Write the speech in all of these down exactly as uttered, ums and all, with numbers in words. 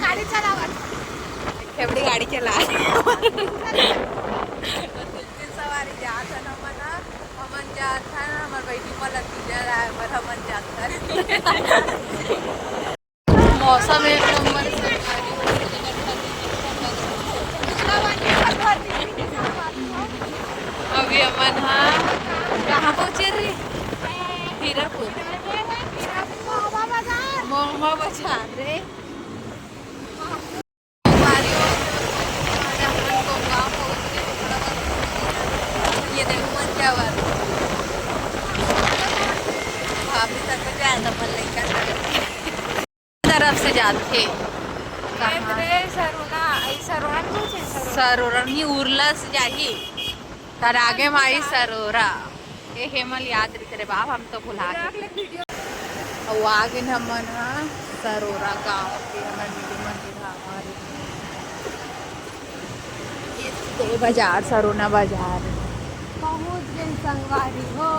गाड़ी चलावत। खेबड़ी गाड़ी चला। सवारी जात हन हमन ह। हमन जात हन, हमर बहिनी मन ल तीजा लाए बर हमन जात हन। मौसम एक नंबर से। अभी हमन ह कहाँ पहुँचे रे? हीरापुर। महुआ बाजार रे। ये देखो, मन क्या बात। भाभी तक को जाए तो मन लइका तरफ से जाथे। कहाँ? रे सरोना, ई सरोना नहीं छे, सरोना। सरोना नहीं, उरला से जाही। तर आगे माई सरोरा। ए हे, मल याद रहिथे रे बाप, हम तो भुला गे। अउ आगे हमन ह सरोरा गाँव के, हमर दीदी मन के ढाबा रे। ये बाजार, सरोना बाजार। पहुँच गए संगवारी हो।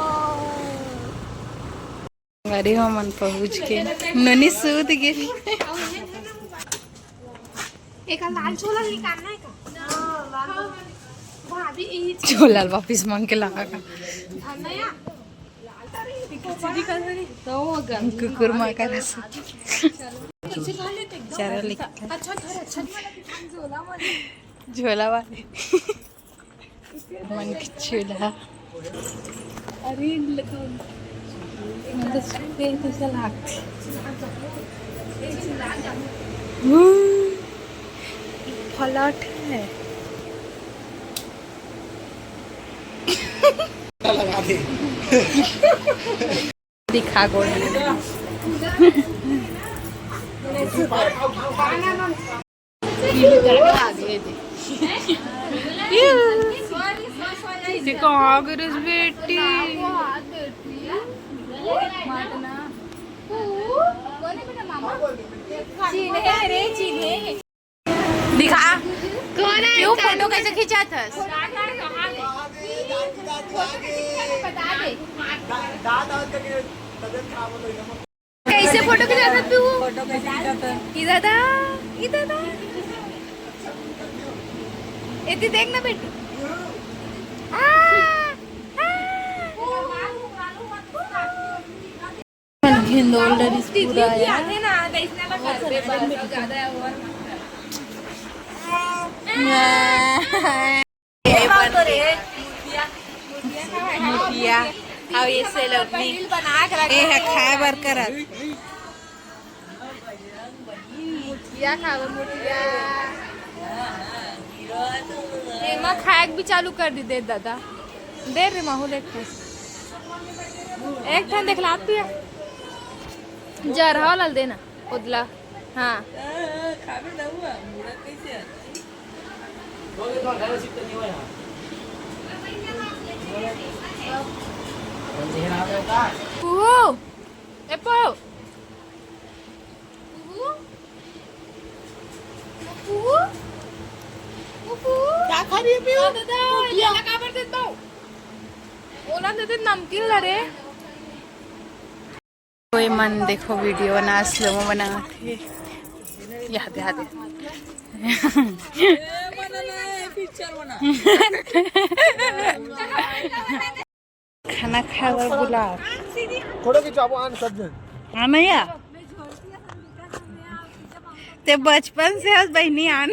अरे, हमन पहुँच के ननी सूत गे। एक लाल छोला निकालना है का? भाभी, यही छोला वापिस मांग के लाना का। नया। कुकुर माँ का रस। चलो, लिख। अच्छा घर, अच्छा घर। झोला वाले। मन के चूल्हा। अरे, मतलब सुते हैं तो ऐसा लागते। वो फ्लैट है। लगा दे। दिखा गोल। देखो, आ गई बेटी। दिखा। कौन है? क्यों फोटो कैसे खींचा था? कैसे फोटो खींचा था तू? फोटो कैसे खींचा था? इधर था, इधर था। इधर देख ना बेटी। आ, आ। हिंदोल डरिस पूरा यार। मुठिया। अउ ये सेलौनी। ए ह खाए बर करत। मुठिया खाओ, मुठिया। एमा खाए के भी चालू कर दी दे दादा। दे रे माहौल एक ठन। एक ठन देखला पिया। जरहा वाला देना, उदला। हाँ। ओ, ए पो। का खा रही है पीहू? दादा, मुठिया। एला काबर देत बाऊ? ओला देते नमकीन ला रे। कोई मन देखो वीडियो बना, स्लोमो बनाथे। याद, याद। पिक्चर बना। खाना खाए बर बुला। फोटो खिंचाबो आन सब जन। हाँ भैया, ते बचपन से हस बहिनी आन।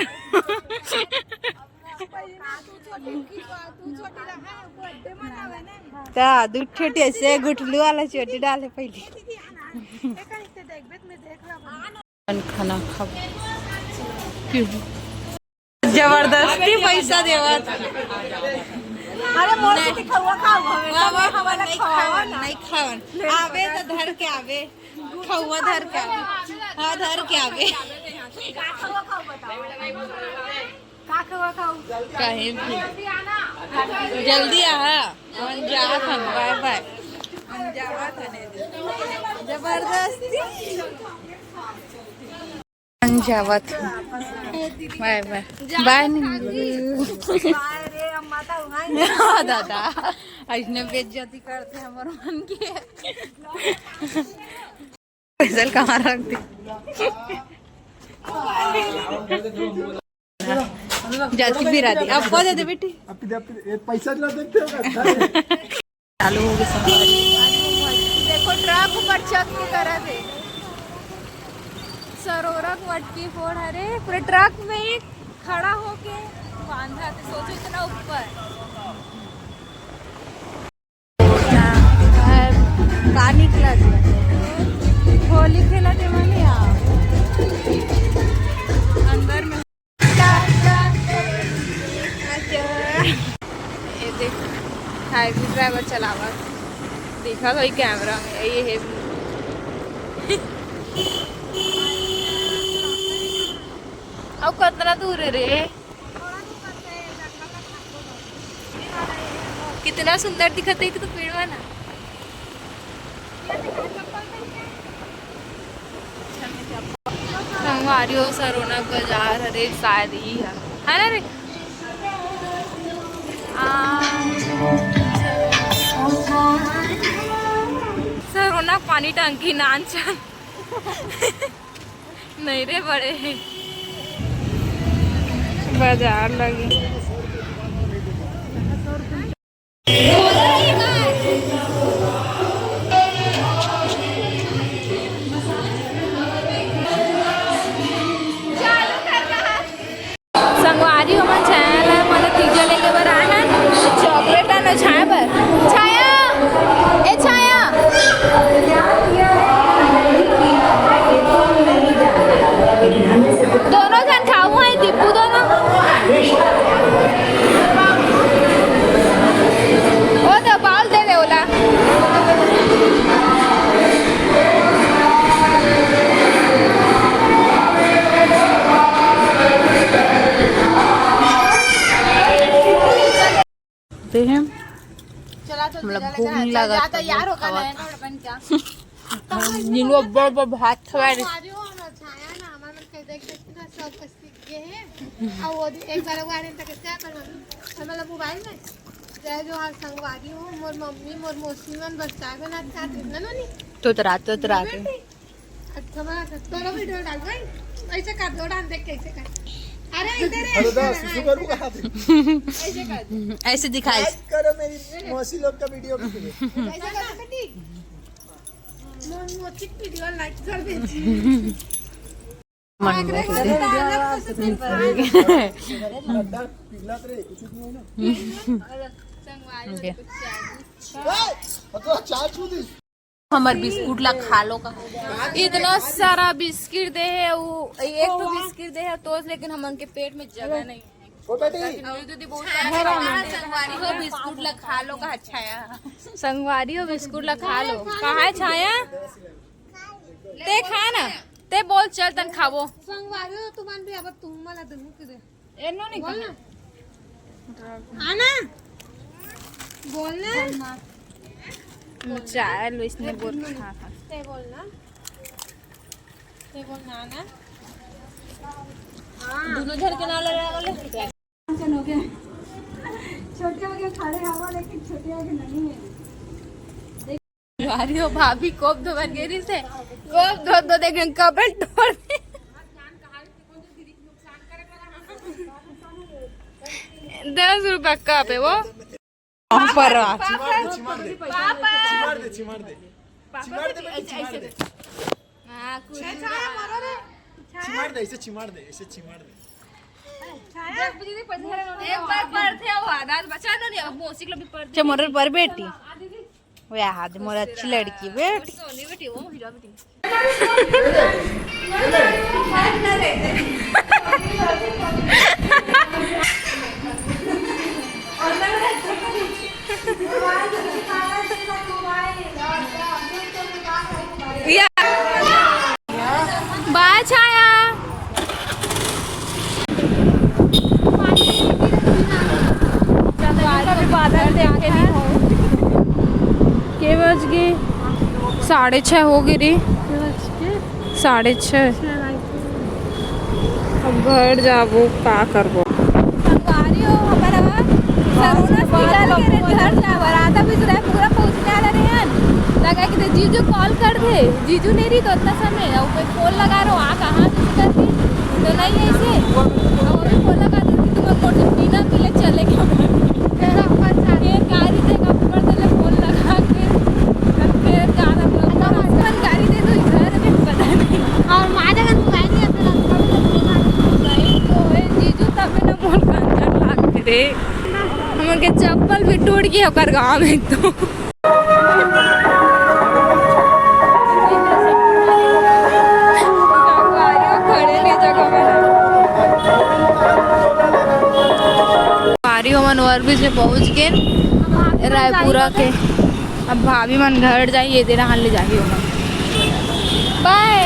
ता दू छोटी ऐसे गुठलू वाला चोटी डाले पहले। अपन खाना खाबो। जबरदस्ती पैसा देवत। अरे मोर से खौआ खाओ, हमेशा बाबा, हमन नहीं खावन, नहीं खावन। आवे तो धर के आवे, खौआ धर के आवे। हाँ, धर के आवे। का खौआ खाओ बताओ। का खौआ खाओ? कहीं भी। जल्दी आ। हम जात हन, बाय बाय। हम जात हन। जबरदस्ती। हम जावत हन। बाय बाय। बाय निंदू। बाय रे, अम्मा तो वहाँ ही। हाँ, दादा, ऐसने बेइज्जती करते हमर मन के। पैसा कहाँ रख दी? जाती भी रहती, अब पहुंच जाते बेटी। अब दे, अब दे, ये पैसा जो देखते हो ना, चालू हो गए संगवारी। देखो, ट्रक ऊपर चढ़ के करा थे। सरोरा के मटकी फोड़, अरे पूरे ट्रक में खड़ा होके बांधा थे, सोचो इतना ऊपर। का निकला दिया? होली खेला थे माने, हाँ। अंदर में। ये देख, हाईवे ड्राइवर चलावत, देखा कोई कैमरा में, ये है। अब कितना दूर है रे? कितना सुंदर दिखत है, एक तो पेड़वा ना। संगवारी हो, सरोना बाजार हरे, शायद ही है, है ना रे? आ, सरोना पानी टंकी नान चल। नहीं रे बड़े, बाजार लगे। संगवारी हो, हमन छाया ला, मतलब, पिज्जा लेके बर आए हन, चॉकलेट आना छाया बर। छाया, ए छाया, दोनों झन खाऊ है दीपू दोनों। ओ दे, बाउल दे दे ओला। ते हैं। चला, चल, मतलब, भूख नहीं लगा था, तैयार होगा खावा ना, था। अपन क्या? नीलू अब्बा, अब्बा भात खवा रही। हमारे वो ना छाया ना, हमारे मन के देख देख के ना सब कुछ सीख गए हैं। और वो भी एक बार वो आ रहे हैं, तो कैसे अपन हम, हमारा मोबाइल में जय जोहार संगवारी हो, मोर मम्मी, मोर मौसी मन बस चाय बनात खात इतना ना नहीं। तोतरा, तोतरा के। अच्छा, मैं तोरो वीडियो डाल भाई। ऐसे कर दो, डाल देख कैसे कर। अरे इधर है। अरे दादा, सुसु करूँ कहाँ पे? ऐसे कर दो। ऐसे दिखाई। लाइक करो मेरी मौसी लोग का वीडियो के लिए। ऐसे कर दो बेटी। मौ-, मौसी की वीडियो लाइक कर दीजिए। मन में। पिघलत रहे, कुछ नहीं होई ना। संगवारी हो गया। ए, तो चाय छू दी। हमर बिस्कुट ला खा लो का। इतना सारा बिस्किट दे है, वो एक तो बिस्किट दे है तो, लेकिन हमन के पेट में जगह नहीं है। ओ बेटी। अभी तो दी बहुत सारा संगवारी हो, बिस्कुट ला खा लो का छाया। संगवारी हो, बिस्कुट ला खा लो। कहाँ है छाया? ते खा ना, ते बोल चल तन खाबो। संगवारी हो, तुमन भी अब तुम मला दुनू के दे। एनो नहीं बोल ना। आना। बोल ना। चाय लो इसने बोल। हाँ, हाँ। ते बोल ना। ते बोल ना, आना। हाँ। दोनों झन के नाम लगा ले। टेंशन हो गया। छोटे हो गए खड़े हवा, लेकिन छोटे हो गए नहीं है। भारी हो भाभी, कोप धो बन गई से। कोप धो धो देख कपड़े तोड़ दे। दस रुपया कप है वो। हम पर चिमार दे, चिमार दे। पापा। चिमार दे, चिमार दे। चिमार दे बेटी, चिमार दे। हाँ, कुछ चिमार दे, ऐसे चिमार दे, ऐसे चिमार दे। एक बार पढ़ते हो, आधा बचा दो नहीं, अब मौसी को भी पढ़ दे। अच्छा, मोर पर बेटी। वे हाथ मोर अच्छी लड़की बैठ। सोनी बेटी, वो हीरा बेटी। या। बाय छाया। बादल देख के भी हो। के बज गए? साढ़े छः हो गए रे। साढ़े छः। अब घर जाबो, का करबो? संगवारी हो, हमारा सरोना निकल के रे घर जाबर, आधा भी सुराय पूरा पहुँचने वाला रहे हैं। लगा कि तो जीजू कॉल कर दे, जीजू नहीं रही तो उतना समय, और कोई फोन लगा रहो, आ कहाँ से कर दी? तो नहीं है, इस अउ अभी बोला का कि तुमन मोर से बिना मिले चले गए। फिर अपन साथ फिर गाड़ी देगा, ऊपर से ले फोन लगा के, फिर जा रहा है। अपन गाड़ी दे दो, घर में पता नहीं। अउ माजा का मोबाइल नहीं आता, रास्ता में तो फोन आता। सही तो है जीजू, तबे ना मोर का अंदर लाग रे। हमन के चप्पल भी टूट गई ओकर गाँव में तो। पारी हमन overbridge में पहुंच गेन रायपुरा के। अब भाभी मन घर जाही, ये दे रहन ले जाही ओमन। बाय।